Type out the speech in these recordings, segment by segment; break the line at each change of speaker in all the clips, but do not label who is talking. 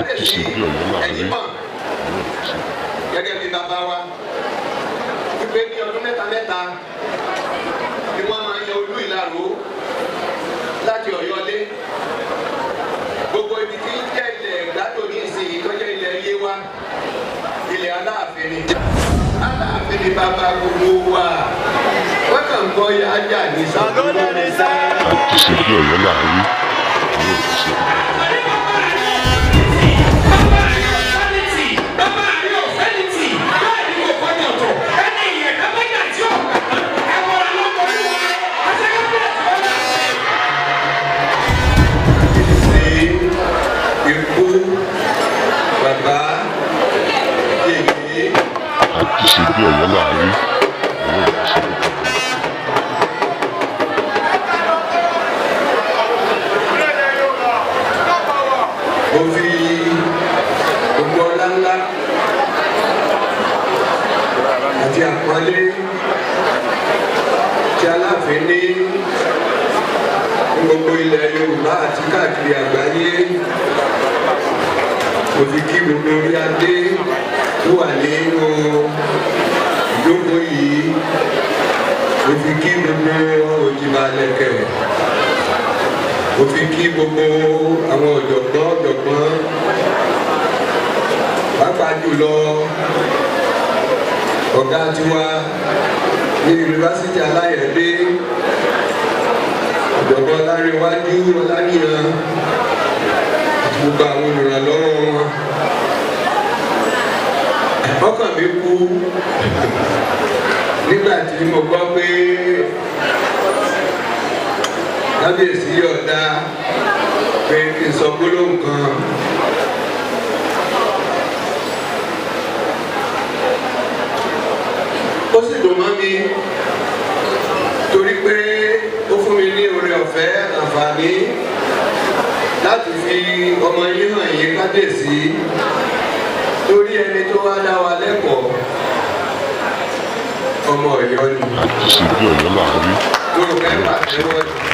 Kábíyèsí,
Àjíṣe bí Ọ̀yọ́ là á rí,
ẹ̀yin mọ̀
Ọ̀yọ́ ò ní ṣe bí bàbá.
gẹ́gẹ́ bí bàbá wa wípé ní ọdún mẹ́ta mẹ́ta ni wọ́n máa ń yan Olú Ìlaró láti Ọ̀yọ́lé. Gbogbo ibi tí ń jẹ́ ilẹ̀ Ìgbádò ní ìsinyìí tó jẹ́ ilẹ̀ Yewa, ilẹ̀ Aláàfin ni. Aláàfin ni bàbá gbogbo wa. Wọ́n kàn ń gbọ́ yájà ní Ṣàngó ní sáà.
Àjíṣe bí Ọ̀yọ́ là á rí, Ọ̀yọ́ ò ní ṣe bí bàbá.
Sí ikú bàbá yèyé.
Àjíṣe bí Ọ̀yọ́ là á rí, Ọ̀yọ́ ò ní ṣe bí bàbá.
Mo fi gbogbo ọlá ńlá àti àpọ́nlé tí Aláàfin ní ní gbogbo ilẹ̀ Yorùbá àti káàkiri àgbáyé, mo fi kí gbogbo orí adé tó wà nínú ìjókòó yìí, mo fi kí gbogbo òjìbálẹ̀kẹ̀, mo fi kí gbogbo àwọn ọ̀jọ̀gbọ́n ọ̀jọ̀gbọ́n, pàápàá jùlọ ọ̀gá tiwa ní Yunifásitì Aláyẹ̀dé, Ọ̀jọ̀gbọ́n Ọlárẹ̀wájú Ọláníyan, àti gbogbo àwọn olùrànlọ́wọ́ wọn. Ọkàn mi kú nígbà tí mo gbọ́ pé kábíyèsí yọ̀ọ̀dá pé kí n sọ gbólóhùn kan. Ó sì dùn mọ́ mi torí pé ó fún mi ní oore ọ̀fẹ́, àǹfààní láti fi ọmọ yín hàn yín, kábíyèsí, torí ẹni tó wá dá wa lẹ́kọ̀ọ́, ọmọ Ọ̀yọ́ ni.
Àjíṣe bí Ọ̀yọ́ là á rí,
Mo rò pé
Ọ̀yọ́ ò ní
pàṣẹ
ṣe bí
wọ́n.
bàbá.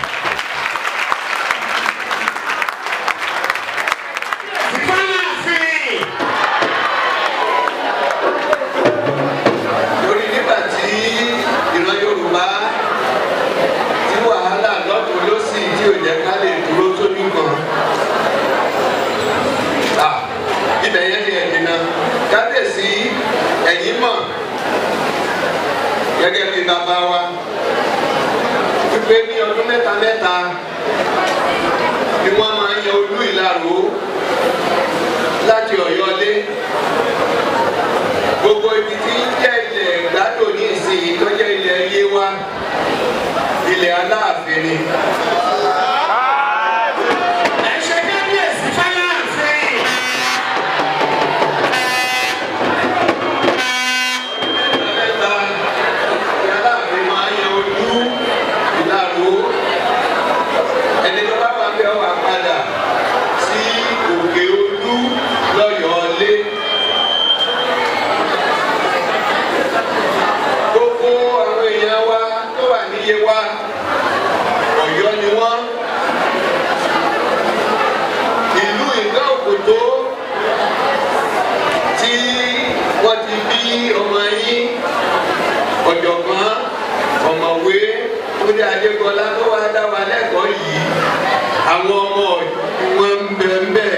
Torí nígbà tí ìran Yorùbá tí wàhálà lọ́tún lọ́sì tí ò jẹ́ ká lè dúró sójú kan. Ah, ibẹ̀ yẹn ti ẹ̀dín náà. Kábíyèsí, ẹ̀yin mọ̀ gẹ́gẹ́ bí bàbá wa wípé ní ọdún mẹ́ta mẹ́ta ni wọ́n máa ń yan Olú Ìlaró láti Ọ̀yọ́lé. Gbogbo ibi tí ń jẹ́ ilẹ̀ Ìgbádò ní ìsinyìí tó jẹ́ ilẹ̀ Yewa, ilẹ̀ Aláàfin ni. Mẹ́ta ni Aláàfin máa ń yan Olú Ìlaró. Ẹni tó bá wà bẹ́ẹ̀ wà padà sí Òkè Olú lọ́yọ̀ọ́lé. Gbogbo àwọn èèyàn wa tó wà ní Yewa, Ọ̀yọ́ ni wọ́n. Ìlú Ìgbà Òkòtó tí wọ́n ti bí ọmọ yín, ọ̀jọ̀gbọ́n ọ̀mọ̀wé Túndé Adégbọlá tó wá dá wa lẹ́kọ̀ọ́ yìí, àwọn ọmọ wọn ń bẹ ń bẹ,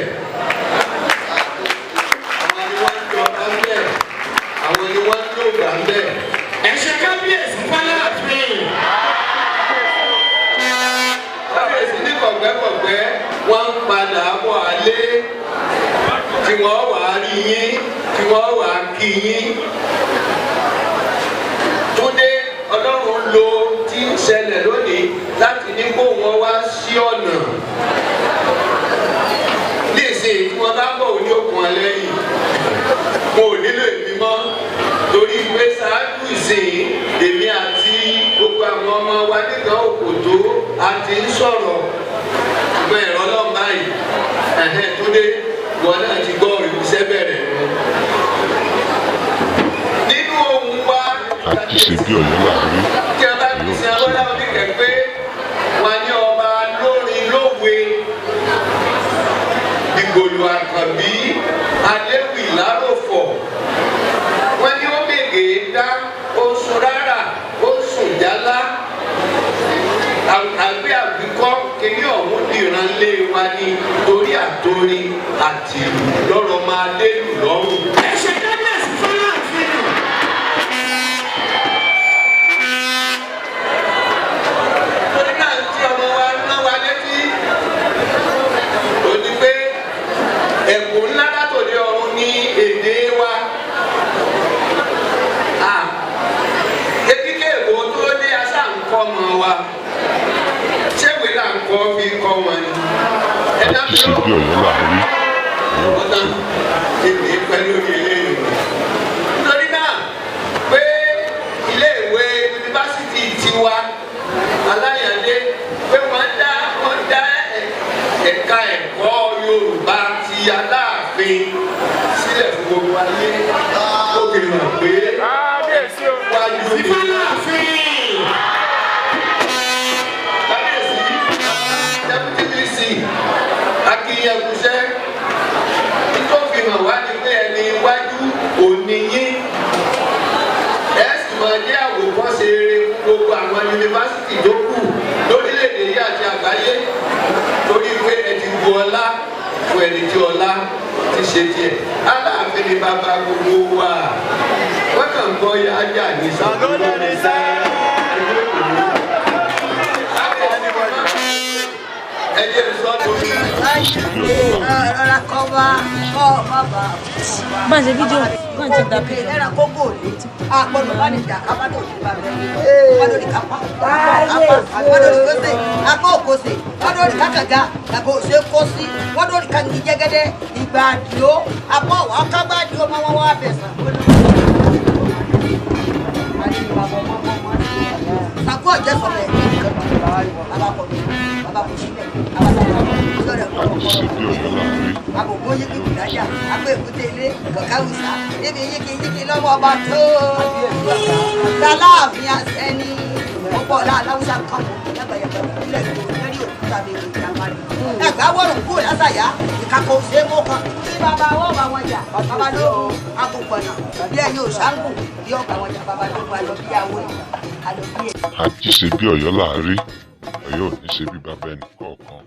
àwọn ni wọ́n ń jọba ń bẹ, àwọn ni wọ́n ń lògbà ń bẹ. Kábíyèsí, ní kọ̀gbẹ́kọ̀gbẹ́ wọ́n ń padà bọ̀ alé tí wọ́n wà á rí yín, tí wọ́n wà á kí yín. Túndé, Ọlọ́run lo tí ń ṣẹlẹ̀ lónìí láti ní kó wọn wá sí ọ̀nà. Nísìnyí tí wọ́n bá bọ̀ ní òkun ẹlẹ́yìn, mo ò nílò èmi mọ́ torí pé ṣáájú ìsìn èmi àti gbogbo àwọn ọmọ wa nígbà Òkòtó a ti ń sọ̀rọ̀, ṣùgbọ́n ẹ̀rọ ọlọ́run báyìí ẹ̀hẹ́n. Túndé, wọn náà ti gbọ́ ìṣẹ́ bẹ̀rẹ̀ nínú ohun wa.
Àjíṣe bí Ọ̀yọ́ là á rí,
Tí a bá fi
Ọ̀yọ́ ò
sin
ní ṣe bí
abọ́lá
bàbá.
oníkẹ́ pé wọn ní ọba lórin lówe ìgbòlú. Òjò Àkànbí Adéwì Láròfọ̀, wọ́n ní ó mègè dá, ó sùn rárá, ó sùn jálá, àgbẹ̀ àbíkọ́ kìíní ọ̀hún dìran lé wa ní torí àtòrin àtìlù lọ́rọ̀ máa délù lọ́rùn.
Ẹ ṣe kábíyèsí fọláàfin.
Torí náà, tí ọmọ wa ná wa létí ó ní pé ẹ̀bùn ńlá látòdì ọ̀run ní èdè wa. Ekike èbó tó dé aṣá ń kọ́ ọmọ wa, ṣéwèé là ń kọ́ fi kọ́ wọn ni. Ẹ
Àti ṣe bí Ọ̀yọ́ là ń rí, Ọ̀yọ́ ò ní ṣe bí
Èmi pẹ̀lú eléyìí. Nítorí náà pé iléèwé yunifásitì tiwa Aláyàndé, pé wọ́n dá ẹ̀ka ẹ̀kọ́ Yorùbá ti Aláàfin sílẹ̀ fún gbogbo ayé, ó fi hàn pé wájú
Sí
ni
fọláàfin.
Kábíyèsí, Deputy VC, akínyẹ̀kúṣẹ́ tó fi hàn wá ní pé ẹni iwájú òní yín, ẹ sì máa jẹ́ àwòkọ́ṣe rere fún gbogbo àwọn yunifásitì tó kù lórílẹ̀‐èdè yìí àti àgbáyé, torí pé ẹ ti bu ọlá fún ẹni tí ọlá ti ṣe tiẹ̀. Aláàfin ni bàbá gbogbo wa. Wọ́n kàn ń gbọ́ yájà ní sàgbọ́n. Ẹ jẹ́ sọ́ torí.
Àti ṣe bí Ọ̀yọ́ là ń rí.
Rọra kọ́ wa kọ́ má bà
Go and ṣe fídíò. Go and check that picture.
Ẹ̀rọ kókó òní àpọ̀lọ̀ bá ní ìjà kápá tó ní bá bẹ́ẹ̀ wọ́n lórí kápá kápá, wọ́n lórí kóse apá òkóse, wọ́n lórí kákàga kàkó òṣè kósí, wọ́n lórí kangi jẹ́gẹ́dẹ́ ìgbà àdìo apá òwò kágbá àdìo mọ́ wọn wá bẹ̀sán. Sàkó ọ̀jẹ̀ sọ̀rọ̀ ẹ̀ bàbá kọ̀ bàbá kò sílẹ̀ bàbá kọ̀.
Àti ṣe bí Ọ̀yọ́ là ń rí.
Agogo yíkí kùdájà agbó èkúté ilé kọ̀káwùsá níbi yíkí yíkí lọ́wọ́ ọba tó láàfin àsẹ́ni ọ̀pọ̀ ọ̀la aláwùsá kan lágbàyàgbà ìpínlẹ̀ Èkó lórí òkúta mi ìjàmbá ẹgbà wọ̀rùn kúrò lásàyà ìkàkọ̀ òṣèmó kan tí bàbá wọ́n bá wọn jà, bàbá lóògùn agbópọ̀nà bí ẹ̀yin òṣàǹgùn bí ọ̀gbà wọn jà, bàbá lóògùn alọ́bíyàwó alọ́bíyẹ.
Àti ṣe bí Ọ̀yọ́ là ń rí, Ọ̀yọ́ ò ní ṣe bí bàbá ẹnì kọ̀ọ̀kan.